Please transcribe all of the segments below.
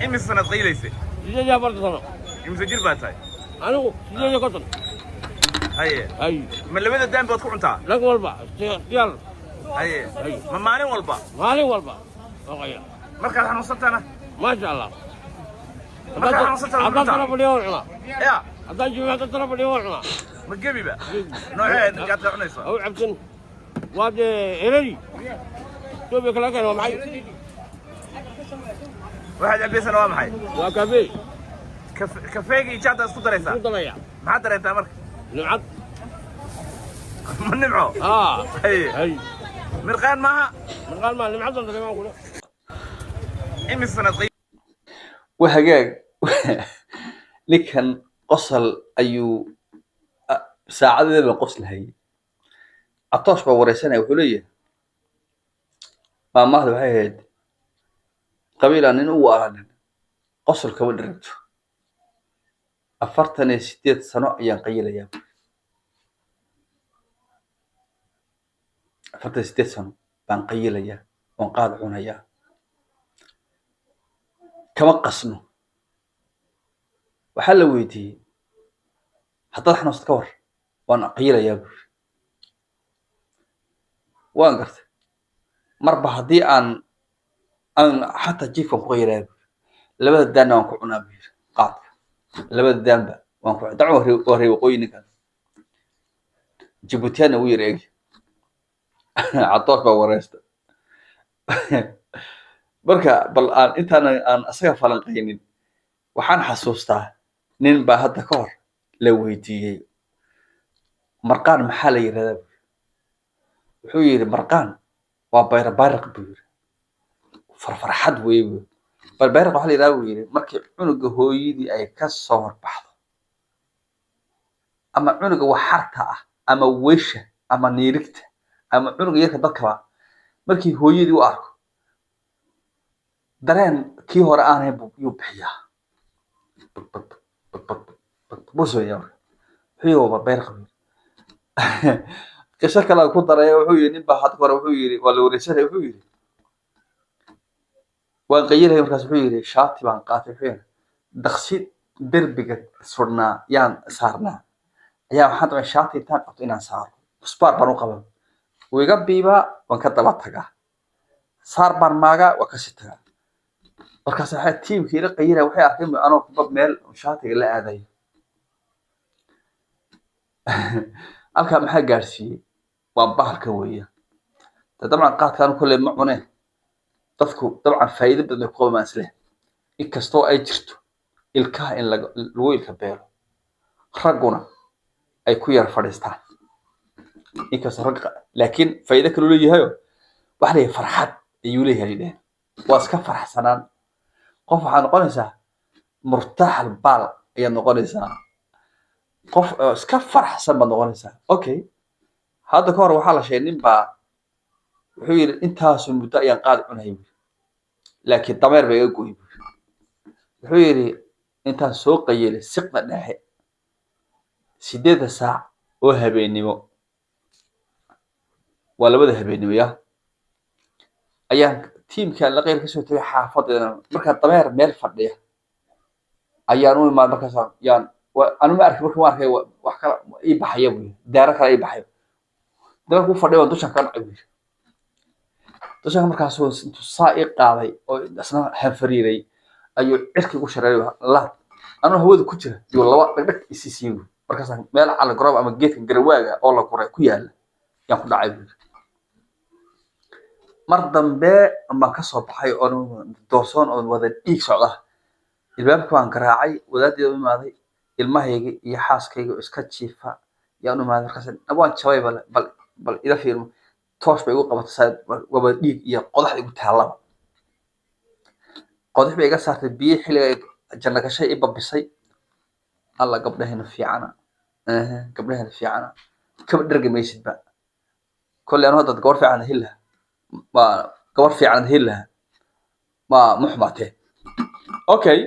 Imise sanaad qaylaysay? 48 sano. Imise jir baa tahay? Anigu 58. Haye. Hay. Ma labada daan baad ku cuntaa? Rag walba ikhtiyaar. Haye. Hay. Ma maalin walba? Maalin walba oo qayla. Markaad xanuunsantana? Maasha Allah. Markaad xanuunsantana ma Haddaan cuntaa? tala fadhiyo waan cunaa. Ya. Haddaan joogo, haddaan tala fadhiyo waan cunaa. Ma gebiba noocee yaad ka cunaysaa? Aw cabsan waa dee erari Itoobiya kala keen, waa maxay? Waxaad cabaysana waa maxay? Waa kafee. Kafeega iyo jaadda isku daraysaa? Ku daraya. Maxaad dareentaa marka? Nimcad. Ma nimco? Haa. Haye. Hay. Mirqaan maaha? Marqaan maa, nimcadan dareemaan kule. Imise sanaad Waa hagaag. Ninkan qosol ayuu saacadeeda qoslahayay. Catoosh baa wareysanaya, wuxuu leeyahay maamahda waxay ahayd qabiil aan nin u waalanin qosol kama dhirigto. 48 sano ayaan qayilayaa, 48 sano baan qayilayaa oon qaad cunayaa, kama qasno. Waxaa la weydiiyey, haddaad xanuunsad ka war? Waan qayilayaa buuri. Waan gartay, marba haddii aan xataa jiifkan ku qayilayaa buuri, labada daanna waan ku cunaa buu yiri, qaadka labada daanba waan ku dabcan. Waa reer waqooyi ninkan, Jibuutiyaanna wuu yar eegi. Catoosh baa wareysta. Marka bal aan intaan aan asaga falanqaynin, waxaan xasuustaa nin baa hadda ka hor la weydiiyey marqaan maxaa la yidhahdaa buu yiri. Wuxuu yidhi marqaan waa bayrabayraq buu yidhi, farfarxad weeye buu yidhi. Bayrabayraq waxaa la yidhahdaa buu yidhi markii cunuga hooyadii ay ka soo horbaxdo ama cunuga waxarta ah ama weysha ama niirigta ama cunuga yarka dadkaba, markii hooyadii u arko dareen kii hore aan ahayn yuu bixiyaa, buu sameeyaa. Marka wuxuu yidhi waa bayrabayraq buu yidhi. Qiso kale aan ku daray, wuxuu yidhi nin baa hadda hore, wuxuu yidhi waa la wareysanaya, wuxuu yidhi waan qayilaya. Markaas wuxuu yidhi shaati baan qaatay, wuxuu yidhi daqsi derbiga surnaa yaan saarnaa ayaa waxaan damcay shaati intaan qabto inaan saaro, musbaar baan u qaban, wuu iga biibaa, waan ka daba tagaa, saar baan maagaa, waa kasii tagaa. Markaas waxay tiimkii ila qayilaya waxay arkeen anoo kuba meel shaatiga la aadayo. Halkaa maxaa gaarsiiyey? Waa bahalkan weeyaan. De dabcan qaadka anu kolley ma cuneen, dadku dabcan faa'iido badan bay ku qabaan isleh, inkastoo ay jirto ilkaha in lagu ilka beelo, ragguna ay ku yar fadhiistaan, inkastoo rag laakiin faa'iido kaluu leeyahayo. Waxa la yihi farxad ayuu leeyahay dheheen, waa iska faraxsanaan, qof waxaad noqonaysaa murtaax albaal ayaad noqonaysaa, qof oo iska faraxsan baad noqonaysaa. Okay, hadda ka hor waxaa la sheegay nin baa wuxuu yidhi intaasu muddo ayaan qaad cunayay buuri, laakiin dameer baa iga gooyey buuri. Wuxuu yidhi intaan soo qayelay siqda dhexe 8-da saac oo habeennimo, waa 2-da habeennimo ya, ayaan tiimkaan la qayl kasoo tegay xaafadeena. Markaa dameer meel fadhiya ayaan u imaad, markaas yaan anu ma arkin, marka ma arkay wax kala ii baxaya buu yidhi, daaro kale ii baxayo, dameerku u fadhiya, waan dushan kaga dhacay buu yidhi. Dushanka markaasuu intuu saa ii qaaday oo isna hanfariiray ayuu cirki ku shareeray laad, anuu hawada ku jira yuu laba dhagdhag isii siiyey buu. Markaasaan meel cali garoob ama geedka garawaaga oo la guray ku yaala yaan ku dhacay buu yidhi. Mar dambe baan ka soo baxay oo doorsoon oo wada dhiig socda, ilbaabka baan garaacay, wadaaddeeda u imaaday, ilmahayga iyo xaaskayga oo iska jiifa yaan u imaaday. Markaas waan jabay, bal ila fiirmo, toosh bay igu qabatay, waaba dhiig iyo qodax igu taallaba, qodax bay iga saartay, biyo xilliga janno gashay i babisay. Alla gabdhahayna fiicana. Ehe, gabdhahayna fiicana, kaba dhergi maysidba. Kolley anu hadda gabar fiican heli lahaa, ma gabar fiican heli lahaa, ma xumaatee. Okay,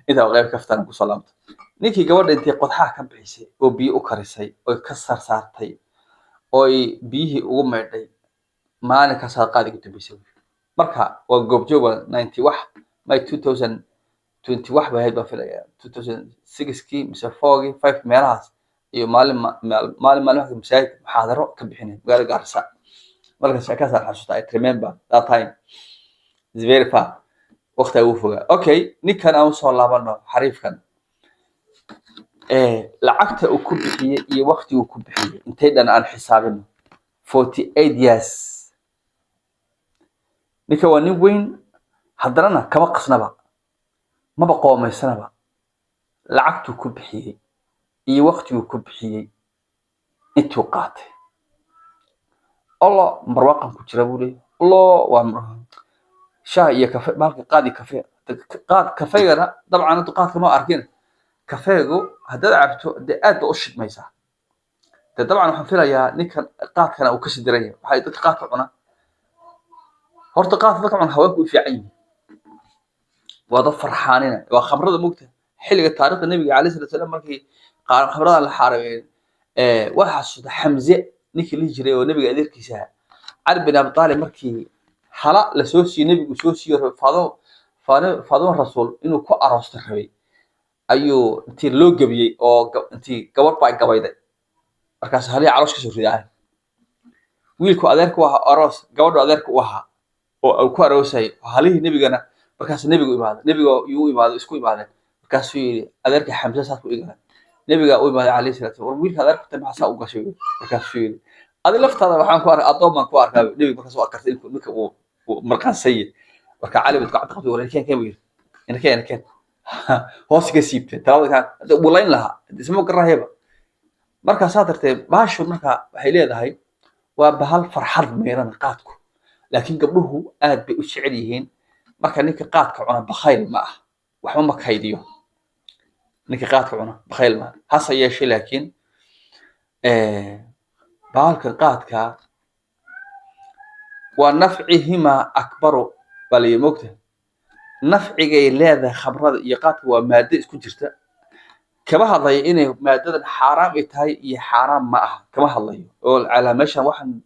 intaa waa qayb kaftan kusoo laabto. Ninkii gabadha intay qodxaha ka bixisay oo biyo u karisay oy ka sarsaartay oy biyihii ugu maydhay, maalinkaasaa qaadi ku dambeysay. Marka waa goobjoog, waa 90 wax. May 2020 wax bay ahayd baan filaya, 2006kii mise 4kii, 5 meelahaas. Iyo maalin maalin maalin masaajid muxaadaro ka bixinay magaalada Gaarisa. Marka sheekaasaan xasuusta. I remember that time is very far, waqtiga ugu fogaa. Okay, ninkan aan usoo laabano, xariifkan, lacagta uu ku bixiyey iyo waqtiga uu ku bixiyey intay dhan aan xisaabino. 48 years ninka waa nin weyn, haddanana kama qasnaba, maba qoomaysanaba. Lacagtuu ku bixiyey iyo waqtiguu ku bixiyey intuu qaatay, allo barwaaqan ku jira buu leeyahay. Allo waa shaah iyo kafe, bahalka qaad iyo kafe, qaad kafeygana dabcan hadda qaadka ma arkin. Kafeegu haddaad cabto dee aad ba u shidmaysaa. Dee dabcan waxaan filayaa ninkan qaadkana uu kasii daran yahay. Waxay dadka qaadka cuna, horta qaadka dadka cuna haweenku u fiican yihiin, waa dad farxaanina, waa khamrada mugta. Xilliga taariikhda Nabiga calayhi salaatu wasalaam, markii khamradan la xaarameeyey, waxaa xasuusta Xamze ninkii lihi jiray oo Nabiga adeerkiisa ahaa, Cali bin Abi Taalib, markii hala la soo siiyey, Nebigu soo siiyo Faadimo Rasuul inuu ku aroosto rabay, ayuu intii loo gebiyey oo intii gabadh baa gabayday, markaas halihii caloosh kasoo ridaay. Wiilku adeerka u ahaa aroos, gabadhu adeerka u ahaa oo uu ku aroosayay halihii Nebigana. Markaas Nebigu imaaday, Nebiga yuu u imaaday, isku imaadeen. Markaasuu yidhi, "Adeerka Xamse saas ku igalay." Nebiga u imaaday calayhi salaatu, "War wiilka adeerka ta maxaa saa u gashay?" Markaasuu yidhi, "Adi laftaada waxaan ku arkay addoon baan ku arkaa." Nebiga markaas u akartay in ninka uu marqaansan yahay. Marka Cali buu gacanta qabtay, "War keen, keen," buu yidhi, "ina keen, ina keen." Hoos ka siibtay talada ka wuu layn lahaa, isma garanayaba. Marka saa darteed baashu marka waxay leedahay waa bahal farxad meeran qaadku, laakiin gabdhuhu aad bay u jecel yihiin. Marka ninka qaadka cuna bakhayl ma ah, waxba ma kaydiyo. Ninka qaadka cuna bakhayl ma ah, hase yeeshee laakiin bahalkan qaadka waa nafcihima akbaru baa la yidhi, mogta nafcigay leedahay khamrada iyo qaadka waa maado isku jirta. Kama hadlayo inay maadadan xaaraam ay tahay iyo xaaraam ma aha, kama hadlayo oo calaa meeshan waxaan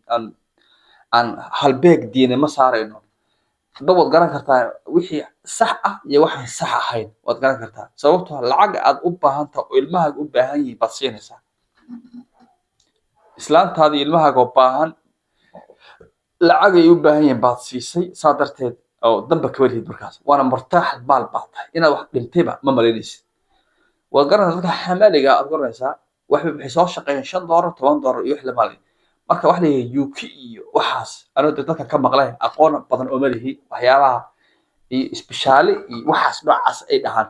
aan halbeeg diine ma saarayno. Hadda waad garan kartaa wixii sax ah iyo waxaan sax ahayn, waad garan kartaa, sababtoo ah lacag aad u baahan tahay oo ilmahaaga u baahan yihiin baad siinaysaa. Islaantaada iyo ilmahaaga oo baahan lacag ay u baahan yihiin baad siisay, saa darteed oo danba kama lihid. Markaas waana murtaax baal baad tahay, inaad wax dhintayba ma malaynaysid. Waad garanaysaa dadka xamaaliga, aad garanaysaa, waxay soo shaqeeyeen $5, $10 iyo wax lamaalay. Marka wax la yidhi yuki iyo waxaas anoo dee dadka ka maqlay, aqoon badan oo ma lihi, waxyaabaha iyo isbishaale iyo waxaas noocaas ay dhahaan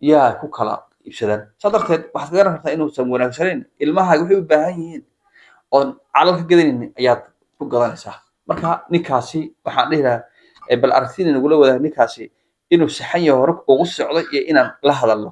yaa ku kala iibsadaan. Saa darteed waxaad garan kartaa inuusan wanaagsanayn. Ilmahaaga waxay u baahan yihiin oon calal ka gadanaynin ayaad ku gadanaysaa. Marka ninkaasi waxaan dhihi lahaa, bal aragtida nagula wadaag ninkaasi inuu saxan yahay hore ugu socdo iyo inaan la hadalno.